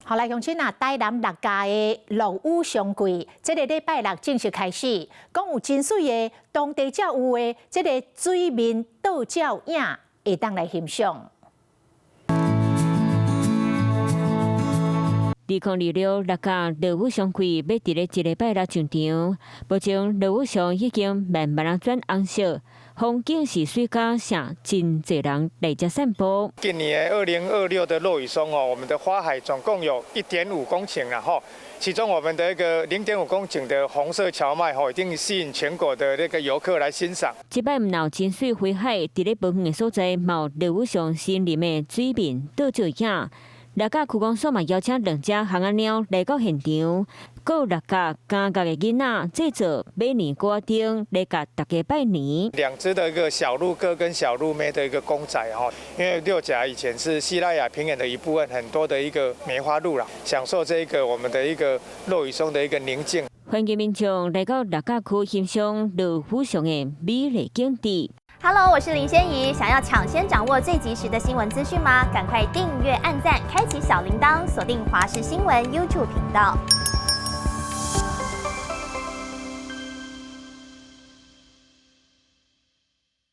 好來，鄉親啊，台南六甲的落雨松季，這个禮拜六正式開始，講有真媠的當地才有的這个水面倒照影，會當來欣賞。2026六甲落雨松季欲佇咧這禮拜六上場，目前落雨松已經慢慢仔轉紅色，風景是媠甲誠真濟人來遮散步。今年2026的落羽松哦，我們的花海總共有1.5公頃啦，吼，其中我們的一個0.5公頃的紅色蕎麥吼，一定吸引全國的那個遊客來欣賞。這擺毋但有真媠花海，佇咧無遠的所在，嘛有落雨松森林的水面倒照影。六甲區公所嘛邀請兩隻烘仔貓來到現場，閣有六甲家家的囡仔製作馬年粿仔燈來共大家拜年。兩隻的一個小鹿哥跟小鹿妹的一個公仔吼，因為六甲以前是西拉雅平原的一部分，很多的一個梅花鹿啦，享受這個我們的一個落羽松的一個寧靜。歡迎民眾來到六甲區欣賞落雨松的美麗景致。 Hello，我是林仙怡。想要搶先掌握最及時的新聞資訊嗎？趕快訂閱、按讚、開啟小鈴鐺，鎖定華視新聞 YouTube 頻道。